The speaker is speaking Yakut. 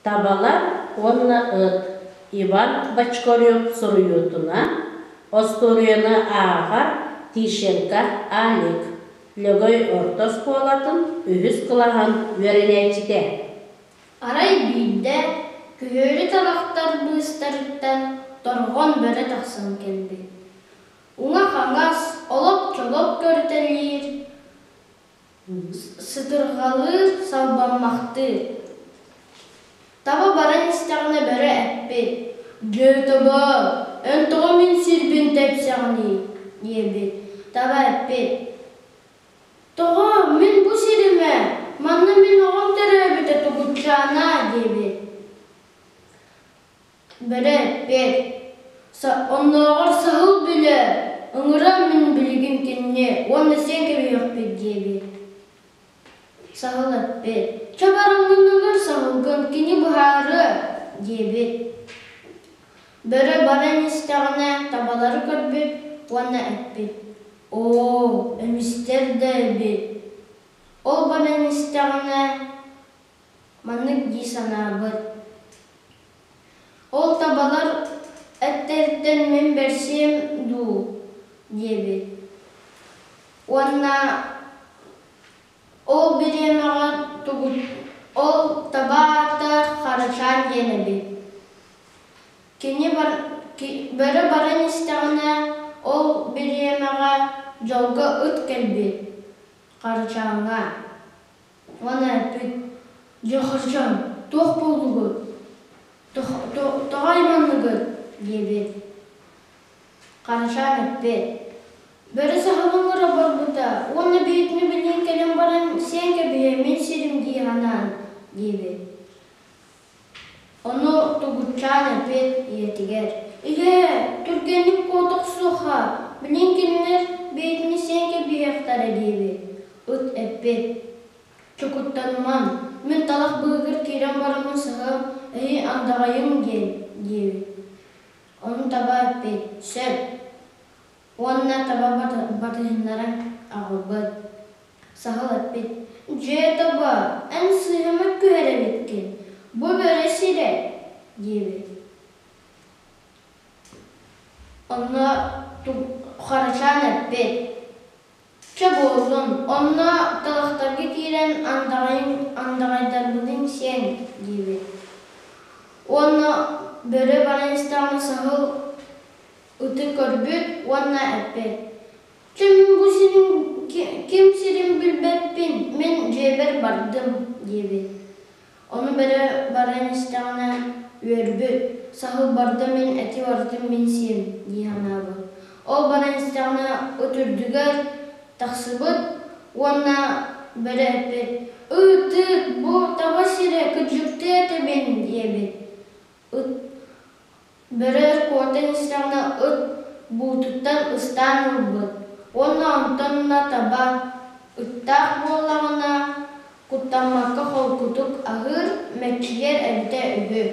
Табалар уонна ыт Иван Бочкарев суруйуутунан остуоруйаны ааҕар Тищенко Алик, Лөгөй орто оскуолатын үһүс кылааһын үөрэнээччитэ. Арай биирдэ күһүөрү талахтар быыстарыттан торҕон бөрө тахсан кэлбит. Уҥа-хаҥас, олоп-чолоп көрүтэлиир, сытырҕалыыр, салбаммахтыыр. Таба баран истэҕинэ бөрө эппит: «Дьэ, таба, эн тоҕо мин сирбин тэпсэҕиний?» диэбит. Таба эппит: «Тоҕо, мин бу сиримэ, манна мин оҕом төрөөбүтэ тугутчаана» диэбит. Бөрө эппиэт: «Оннооҕор саһыл билэ, ыҥыран мин билигин кинини уонна сиэн кэбиһиэхпит» диэбит. Саһыл эппит: «Чэ бараҥҥыныгар саһылгын кини быһаарыа» диэбит. Бөрө баран истэҕинэ табалары көрбүт уонна эппит: «Оо, эмистэр да эбит» Ол баран истэҕинэ маннык дии санаабыт: «Ол табалар эттэриттэн мин бэрсиэм дуу?» диэбит. Уонна ол бириэмэҕэ ол таба аата Харачаан диэн эбит. Кини бөрө баран истэҕинэ, ол бириэмэҕэ дьолго ыт кэлбит Харачааҥҥа. Уонна эппит: «Дьэ, Харчаан, туох буоллугут? Тоҕо айманныгыт?» диэбит. Харачаан эппит: «Бөрө саһылын ыра барбыта уонна бэйэтин билин кэлэн баран сиэн кэбиһэ мин сирим дии санаан» диэбит. Ону Тугутчаан эппит ийэтигэр: «Ийээ, түргэнник куота охсуохха, билин кинилэр бэйэтини сиэн кэбиһиэхтэрэ» диэбит. Ыт эппит: «Чокуттанымаҥ, мин талах быыһыгар киирэн бараммын саһыам, эһи андаҕайыҥ диэн» диэбит. Ону таба эппит: «Сөп» уонна таба батыһыннаран аҕалбыт. Саһыл эппит: «Дьиэ таба, эн сыыһаммыт күһэр эбиккин, бу бөрө сирэ» диэбит. Онно Харачаан эппит: «Чэ буоллун, онно талахтарга киирэн андаҕайдарбытын сиэҥ» диэбит. Уонна бөрө баран истэҕинэ саһыл ыты көрбүт уонна эппит: «Чэ мин бу сирин ким сирин билбэппин, мин дьиэбэр бардым» диэбит. Ону бөрө баран истэҕинэ үөрбүт, саһыл барда мин эти барытын мин сиэм дии санаабыт. Ол баран истэҕинэ ыт үрдүгэр тахсыбыт уонна бөрө эппит: «Ыт, ыт, бу таба сирэ кыдьыктыы этэбин» диэбит. Ыт Бөрө куотан истэҕинэ ыт буутуттан ыстаан ылбыт уонна онтон ыла таба ыттаах буоллаҕына куттаммакка холкутук аһыыр, мэччийэр эбитэ үһү.